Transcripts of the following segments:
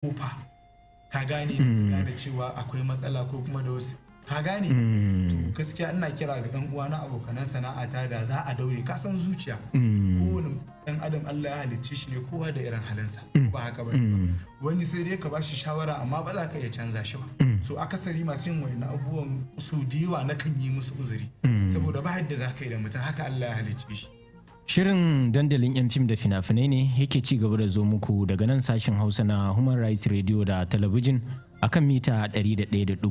Kofa, ka gane, su gane cewa akwai matsala ko kuma da wasu, ka gane. To gaskiya ina kira ga ɗan uwana, abokanan sana'ata, da za a daure. Ka san zuciya, kowane ɗan adam Allah ya halicce shi ne kowa da irin halinsa, ba haka ba? Wani sai dai ka ba shi shawara, amma ba za ka iya canza shi ba. So akasari masu yin wani abubuwan su da yawa na kan yi musu uzuri, saboda ba yadda za ka yi da mutum, haka Allah ya halicce shi. Shirin dandalin 'yan fim da fina-finai ne yake ci gaba da zo muku daga nan sashen Hausa na Human Rights Radio da Talabijin a kan mita 101.1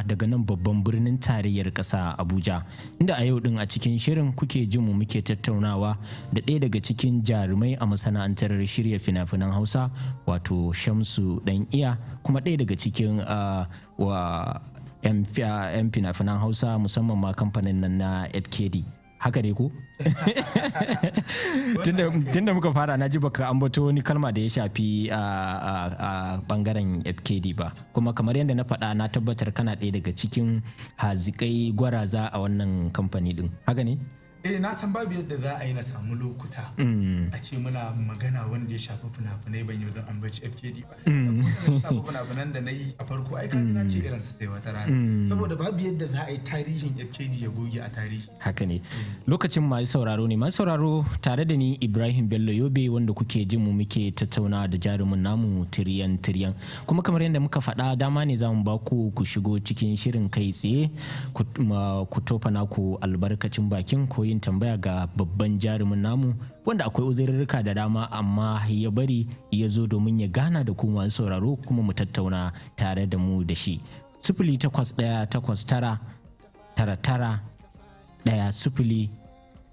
daga nan babban birnin tarayyar ƙasa Abuja. Inda a yau din a cikin shirin kuke jin mu muke tattaunawa da ɗaya daga cikin jarumai a masana'antar shirya fina-finan Hausa, wato Shamsu Dan Iya, kuma ɗaya daga cikin wa 'yan fina-finan Hausa, musamman ma kamfanin nan na FKD. Haka dai ko tunda muka fara na ji baka ambato wani kalma da ya shafi a bangaren FKD ba. Kuma kamar yadda na faɗa, na tabbatar kana ɗaya daga cikin hazikai gwaraza a wannan kamfani din, haka ne? Eh, na san babu yadda za a yi na samu lokuta a ce muna magana wanda ya shafi fina-finai ban yau zan ambaci FKD ba. Samu fina-finan da na yi a farko, ai kan na ce irin su sai wata rana, saboda babu yadda za a yi tarihin FKD ya goge a tarihi. Haka ne. Lokacin masu sauraro ne, masu sauraro, tare da ni Ibrahim Bello Yobe, wanda kuke jin mu muke tattauna da jarumin namu tiriyan tiriyan. Kuma kamar yadda muka faɗa, dama ne za mu ba ku ku shigo cikin shirin kai tsaye, ku tofa naku albarkacin bakin ko yin tambaya ga babban jarumin namu, wanda akwai uzurrurruka da dama amma ya bari ya zo domin ya gana da ku masu sauraro, kuma mu tattauna tare da mu da shi.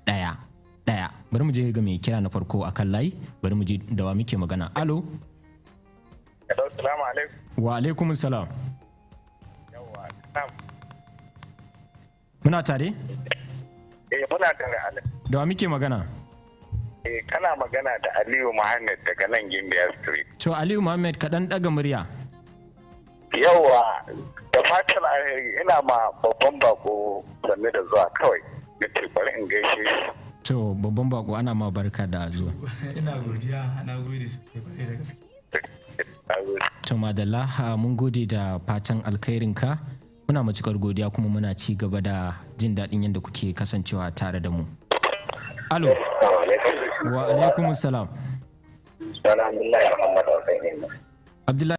08189991011. Bari mu je ga mai kira na farko a kan layi. Bari mu je da wa muke magana. Alo? Hello, salamu alaikum. Wa alaikum salam. Yawwa, na'am. Muna tare. Eh, muna tare, Ali. Da wa muke magana? Eh, kana magana da Aliyu Muhammad daga nan Gimbiya Street. To, Aliyu Muhammad, kaɗan ɗaga murya. Yawwa, da fatan alheri, ina ma babban bako sannu da zuwa kawai. Na ce bari in gaishe shi. To, babban bako, ana ma barka da zuwa. Ina godiya, na gode sosai, kwarai da gaske. Na gode. To madalla, mun gode da fatan alkhairinka. Muna matukar godiya, kuma muna ci gaba da jin daɗin yadda kuke kasancewa tare da mu. Alo? Wa alaikum salam. Sunana Abdullahi Muhammad Hussein. Abdullahi.